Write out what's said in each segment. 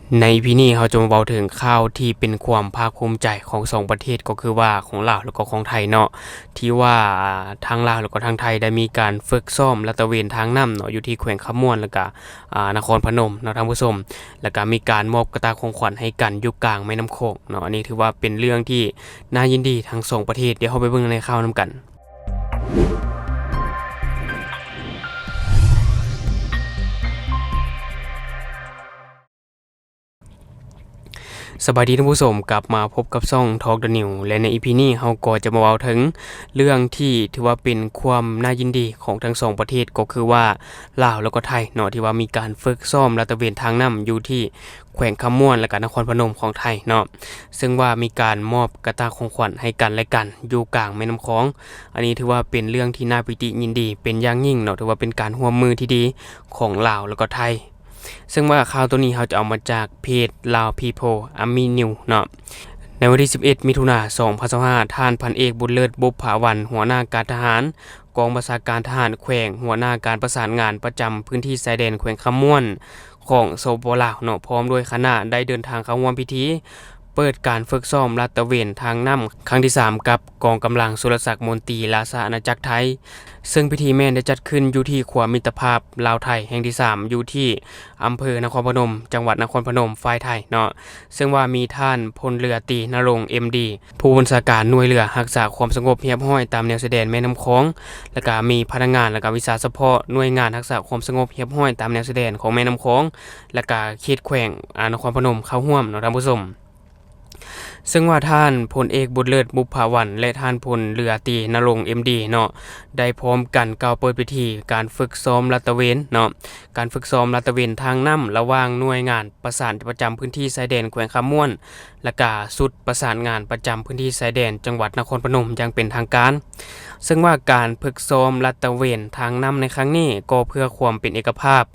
ໃນອີພີນີ້ເຮົາຈະມາເວົ້າເຖິງຂ່າວທີ່ເປັນຄວາມພາກພູມໃຈຂອງສອງປະເທດ ກໍຄືວ່າຂອງລາວແລ້ວກໍຂອງໄທເນາະ ທີ່ວ່າທາງລາວແລ້ວກໍທາງໄທໄດ້ມີການຝຶກຊ້ອມລາດຕະເວນທາງນ້ຳເນາະ ຢູ່ທີ່ແຂວງຄຳມ່ວນ ແລ້ວກໍ ອ່າ ນະຄອນພະນົມເນາະທ່ານຜູ້ຊົມ ແລ້ວກໍມີການມອບກະຕ່າຂອງຂວັນໃຫ້ກັນຢູ່ກາງແມ່ນ້ຳຂອງເນາະ. ອັນນີ້ຖືວ່າເປັນເລື່ອງທີ່ໜ້າຍິນດີທັງສອງປະເທດ. ດຽວເຮົາໄປເບິ່ງໃນຂ່າວນຳກັນ. ສະບາຍດີທ່ານຜູ້ຊົມ, ກັບມາພົບກັບຊ່ອງ Talk the News ແລະ ໃນອີພີນີ້ເຮົາກໍຈະມາເວົ້າເຖິງເລື່ອງທີ່ຖືວ່າເປັນຄວາມໜ້າຍິນດີຂອງທັງສອງປະເທດ ກໍຄືວ່າລາວແລ້ວກໍໄທເນາະ ທີ່ວ່າມີການຝຶກຊ້ອມລາດຕະເວນທາງນ້ຳຢູ່ທີ່ແຂວງຄຳມ່ວນ ແລະ ກະນະຄອນພະນົມຂອງໄທເນາະ ເຊິ່ງວ່າມີການມອບກະຕ່າຂອງຂວັນໃຫ້ກັນແລະກັນຢູ່ກາງແມ່ນ້ຳຂອງ. ອັນນີ້ຖືວ່າເປັນເລື່ອງທີ່ໜ້າປີຕິຍິນດີເປັນຢ່າງຍິ່ງເນາະ, ຖືວ່າເປັນການຮ່ວມມືທີ່ດີຂອງລາວແລະກໍໄທ. ເຊິ່ງວ່າຂ່າວໂຕນີ້ເຮົາຈະເອົາມາຈາກເພຈ Lao People Army News ເນາະ. ໃນວັນທີສິບເອັດ ມິຖຸນາ ສອງພັນຊາວຫ້າ ທ່ານ ພັນເອກ ບຸນເລີດ ບຸບຜາວັນ ຫົວໜ້າການທະຫານ ກອງບັນຊາການທະຫານແຂວງ ຫົວໜ້າການປະສານງານປະຈຳພື້ນທີ່ຊາຍແດນແຂວງຄຳມ່ວນຂອງ ສປປ ລາວ ເນາະ ພ້ອມດ້ວຍຄະນະ ໄດ້ເດີນທາງເຂົ້າຮ່ວມພິທີ ເປີດການຝຶກຊ້ອມລາດຕະເວນທາງນ້ຳຄັ້ງທີສາມ ກັບກອງກຳລັງສຸລະສັກມົນຕີ ລາຊາອານາຈັກໄທ, ເຊິ່ງພິທີແມ່ນໄດ້ຈັດຂຶ້ນຢູ່ທີ່ຂົວມິດຕະພາບລາວໄທແຫ່ງທີສາມ ຢູ່ທີ່ອຳເພີນະຄອນພະນົມ ຈັງຫວັດນະຄອນພະນົມ ຝ່າຍໄທເນາະ. ເຊິ່ງວ່າມີທ່ານ ພົນເຮືອຕີ ນະລົງ ເອັມດີ ຜູ້ບັນຊາການໜ່ວຍເຮືອຮັກສາຄວາມສະຫງົບຮຽບຮ້ອຍຕາມແນວຊາຍແດນແມ່ນ້ຳຂອງ ແລ້ວກະມີພະນັກງານ ແລ້ວກະວິຊາສະເພາະໜ່ວຍງານຮັກສາຄວາມສະຫງົບຮຽບຮ້ອຍຕາມແນວຊາຍແດນຂອງແມ່ນ້ຳຂອງ ແລ້ວກະເຂດແຂວງ ອາ ນະຄອນພະນົມເຂົ້າຮ່ວມເນາະທ່ານຜູ້ຊົມ. ເຊິ່ງວ່າທ່ານ ພົນເອກ ບຸນເລີດ ບຸບຜາວັນ ແລະ ທ່ານ ພົນເຮືອຕີ ນະລົງ ເອັມດີ ເນາະ ໄດ້ພ້ອມກັນກ່າວເປີດພິທີການຝຶກຊ້ອມລາດຕະເວນເນາະ ການຝຶກຊ້ອມລາດຕະເວນທາງນ້ຳລະຫວ່າງໜ່ວຍງານປະສານປະຈຳພື້ນທີ່ຊາຍແດນແຂວງຄຳມ່ວນ ແລະກະຊຸດປະສານງານປະຈຳພື້ນທີ່ຊາຍແດນຈັງຫວັດນະຄອນພະນົມຢ່າງເປັນທາງການ. ເຊິ່ງວ່າການຝຶກຊ້ອມລາດຕະເວນທາງນ້ຳໃນຄັ້ງນີ້ ກໍເພື່ອຄວາມເປັນເອກະພາບ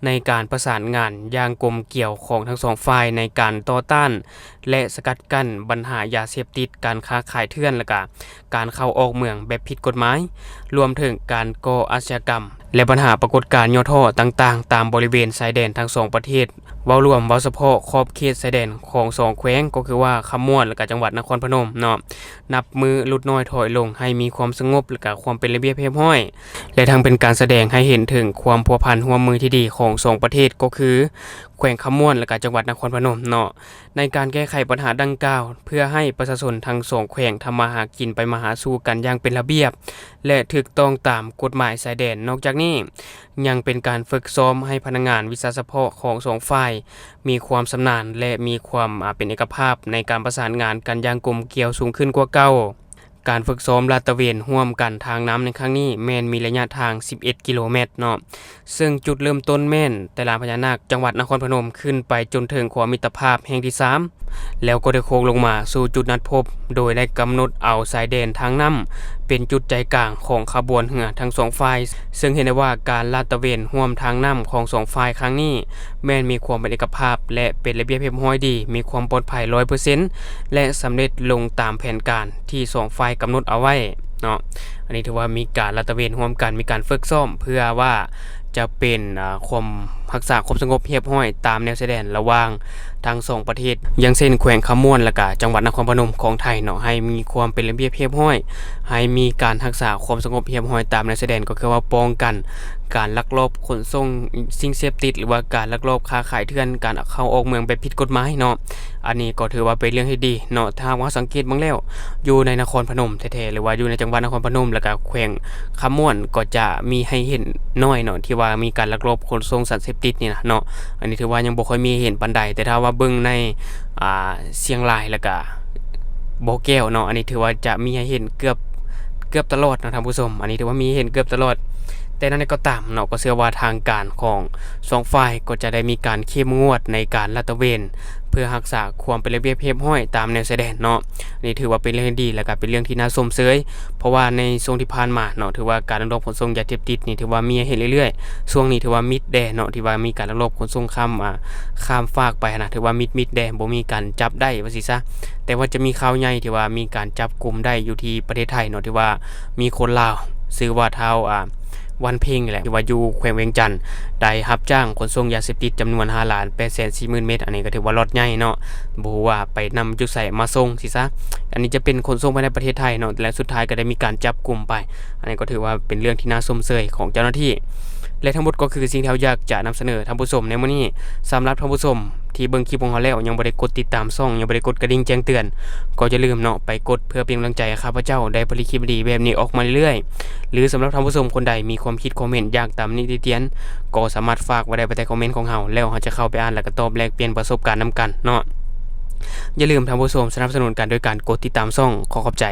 ໃນການປະສານງານຢ່າງກົມກຽວຂອງທັງສອງຝ່າຍ ໃນການຕໍ່ຕ້ານ ແລະ ສະກັດກັ້ນບັນຫາຢາເສບຕິດ, ການຄ້າຂາຍເຖື່ອນ ແລະ ກະການເຂົ້າອອກເມືອງແບບຜິດກົດໝາຍ, ລວມເຖິງການກໍ່ອາຊະຍາກຳ ແລະ ບັນຫາປາກົດການຫຍໍ້ທໍ້ຕ່າງໆ ຕາມບໍລິເວນຊາຍແດນທັງສອງປະເທດ. ເວົ້າລວມ, ເວົ້າສະເພາະຂອບເຂດຊາຍແດນຂອງສອງແຂວງ ກໍຄືວ່າຄຳມ່ວນ ແລະ ກະຈັງຫວັດນະຄອນພະນົມເນາະ, ນັບມື້ຫຼຸດນ້ອຍຖອຍລົງ ໃຫ້ມີຄວາມສະຫງົບ ແລະ ກະຄວາມເປັນລະບຽບຮຽບຮ້ອຍ ແລະ ທັງເປັນການສະແດງໃຫ້ເຫັນເຖິງຄວາມພົວພັນຮ່ວມມືທີ່ດີຂອງສອງປະເທດ ກໍຄືແຂວງຄຳມ່ວນ ແລະ ກະຈັງຫວັດນະຄອນພະນົມເນາະ ໃນການແກ້ໄຂບັນຫາດັ່ງກ່າວ ເພື່ອໃຫ້ປະຊາຊົນທັງສອງແຂວງທຳມາຫາກິນໄປມາຫາສູ່ກັນຢ່າງເປັນລະບຽບ ແລະ ຖືກຕ້ອງຕາມກົດໝາຍຊາຍແດນ. ນອກຈາກນີ້ ຍັງເປັນການຝຶກຊ້ອມໃຫ້ພະນັກງານວິຊາສະເພາະຂອງສອງຝ່າຍ ມີຄວາມຊຳນານ ແລະ ມີຄວາມ ອາ ເປັນເອກະພາບໃນການປະສານງານກັນຢ່າງກົມກຽວສູງຂຶ້ນກວ່າເກົ່າ. ການຝຶກຊ້ອມລາດຕະເວນຮ່ວມກັນທາງນ້ຳໃນຄັ້ງນີ້ ແມ່ນມີໄລຍະທາງສິບເອັດກິໂລແມັດເນາະ, ເຊິ່ງຈຸດເລີ່ມຕົ້ນແມ່ນແຕ່ລານພະຍານາກ ຈັງຫວັດນະຄອນພະນົມ ຂຶ້ນໄປຈົນເຖິງຂົວມິດຕະພາບແຫ່ງທີສາມ ແລ້ວກໍໄດ້ໂຄ້ງລົງມາສູ່ຈຸດນັດພົບ, ໂດຍໄດ້ກຳນົດເອົາຊາຍແດນທາງນ້ຳເປັນຈຸດໃຈກາງຂອງຂະບວນເຮືອທັງສອງຝ່າຍ, ເຊິ່ງເຫັນໄດ້ວ່າການລາດຕະເວນຮ່ວມທາງນ້ຳຂອງສອງຝ່າຍຄັ້ງນີ້ ແມ່ນມີຄວາມເປັນເອກະພາບ ແລະ ເປັນລະບຽບຮຽບຮ້ອຍດີ, ມີຄວາມປອດໄພຮ້ອຍເປີເຊັນ ແລະ ສຳເລັດລົງຕາມແຜນການທີ່ສອງຝ່າຍກຳນົດເອົາໄວ້ເນາະ. ອັນນີ້ຖືວ່າມີການລາດຕະເວນຮ່ວມກັນ, ມີການຝຶກຊ້ອມເພື່ອວ່າຈະເປັນ ອາ ຄວາມ ຮັກສາຄວາມສະຫງົບຮຽບຮ້ອຍຕາມແນວຊາຍແດນລະຫວ່າງທັງສອງປະເທດ, ຢ່າງເຊັ່ນ ແຂວງຄຳມ່ວນ ແລະ ກະຈັງຫວັດນະຄອນພະນົມຂອງໄທເນາະ, ໃຫ້ມີຄວາມເປັນລະບຽບຮຽບຮ້ອຍ, ໃຫ້ມີການຮັກສາຄວາມສະຫງົບຮຽບຮ້ອຍຕາມແນວຊາຍແດນ, ກໍຄືວ່າປ້ອງກັນການລັກລອບຂົນສົ່ງສິ່ງເສບຕິດ ຫຼືວ່າການລັກລອບຄ້າຂາຍເຖື່ອນ, ການເຂົ້າອອກເມືອງແບບຜິດກົດໝາຍເນາະ. ອັນນີ້ກໍຖືວ່າເປັນເລື່ອງທີ່ດີເນາະ, ຖ້າຫາກວ່າເຮົາສັງເກດເບິ່ງແລ້ວ ຢູ່ໃນນະຄອນພະນົມແທ້ໆ ຫຼືວ່າຢູ່ໃນຈັງຫວັດນະຄອນພະນົມ ແລ້ວກະແຂວງຄຳມ່ວນ ກໍຈະມີໃຫ້ເຫັນໜ້ອຍເນາະ ທີ່ວ່າມີການລັກລອບຂົນສົ່ງສານເສບຕິດນີ້ນະເນາະ. ອັນນີ້ຖືວ່າຍັງບໍ່ຄ່ອຍມີໃຫ້ເຫັນປານໃດ, ແຕ່ຖ້າວ່າເບິ່ງໃນ ອ່າ ຊຽງລາຍ ແລ້ວກະບໍ່ແກ້ວເນາະ, ອັນນີ້ຖືວ່າຈະມີໃຫ້ເຫັນເກືອບ ເກືອບຕະຫຼອດເນາະທ່ານຜູ້ຊົມ, ອັນນີ້ຖືວ່າມີໃຫ້ເຫັນເກືອບຕະຫຼອດ. ແຕ່ແນວໃດກໍຕາມເນາະ ກໍເຊື່ອວ່າທາງການຂອງສອງຝ່າຍກໍຈະໄດ້ມີການເຂັ້ມງວດໃນການລາດຕະເວນ ເພື່ອຮັກສາຄວາມເປັນລະບຽບຮຽບຮ້ອຍຕາມແນວຊາຍແດນເນາະ. ນີ້ຖືວ່າເປັນເລື່ອງທີ່ດີ ແລະ ກະເປັນເລື່ອງທີ່ໜ້າຊົມເຊີຍ, ເພາະວ່າໃນຊ່ວງທີ່ຜ່ານມາເນາະ ຖືວ່າການລັກລອບຂົນສົ່ງຢາເສບຕິດນີ້ ຖືວ່າມີໃຫ້ເຫັນເລື້ອຍໆ. ຊ່ວງນີ້ຖືວ່າມິດແດ່ເນາະ ທີ່ວ່າມີການລັກລອບຂົນສົ່ງຂ້າມ ອ່າ ຂ້າມຟາກໄປຫັ້ນນະ, ຖືວ່າມິດໆແດ່ ບໍ່ມີການຈັບໄດ້ວ່າຊີ້ຊະ. ແຕ່ວ່າຈະມີຂ່າວໃຫຍ່ທີ່ວ່າມີການຈັບກຸມໄດ້ຢູ່ທີ່ປະເທດໄທເນາະ, ທີ່ວ່າມີຄົນລາວຊື່ວ່າທ້າວ ອ່າ ວັນເພັງນີ້ແຫຼະ ທີ່ວ່າຢູ່ແຂວງວຽງຈັນ ໄດ້ຮັບຈ້າງຂົນສົ່ງຢາເສບຕິດຈຳນວນຫ້າລ້ານແປດແສນສີ່ໝື່ນເມັດ. ອັນນີ້ກໍຖືວ່າລັອດໃຫຍ່ເນາະ ບໍ່ຮູ້ວ່າໄປນຳຢູ່ໃສມາສົ່ງຊີ້ຊະ. ອັນນີ້ຈະເປັນຂົນສົ່ງພາຍໃນປະເທດໄທເນາະ ແລະ ສຸດທ້າຍກໍໄດ້ມີການຈັບກຸມໄປ. ອັນນີ້ກໍຖືວ່າເປັນເລື່ອງທີ່ໜ້າຊົມເຊີຍຂອງເຈົ້າໜ້າທີ່ ແລະ ທັງໝົດກໍຄືສິ່ງທີ່ເຮົາຢາກຈະນຳສະເໜີທ່ານຜູ້ຊົມໃນມື້ນີ້. ສຳລັບທ່ານຜູ້ຊົມທີ່ເບິ່ງຄລິບຂອງເຮົາແລ້ວ ຍັງບໍ່ໄດ້ກົດຕິດຕາມຊ່ອງ ຍັງບໍ່ໄດ້ກົດກະດິ່ງແຈ້ງເຕືອນ ກໍຢ່າລືມເນາະ ໄປກົດເພື່ອເປັນກຳລັງໃຈໃຫ້ຂ້າພະເຈົ້າ ໄດ້ຜະລິດຄລິບດີໆແບບນີ້ອອກມາເລື້ອຍໆ. ຫຼື ສຳລັບທ່ານຜູ້ຊົມຄົນໃດມີຄວາມຄິດຄວາມເຫັນ ຢາກຕຳໜິຕິຕຽນ ກໍສາມາດຝາກໄວ້ໄດ້ພາຍໃຕ້ຄອມເມັນຂອງເຮົາ ແລ້ວເຮົາຈະເຂົ້າໄປອ່ານ ແລ້ວກໍຕອບແລກປ່ຽນປະສົບການນຳກັນເນາະ. ຢ່າລືມທ່ານຜູ້ຊົມສະໜັບສະໜູນກັນໂດຍການກົດຕິດຕາມຊ່ອງ. ຂໍຂອບໃຈ.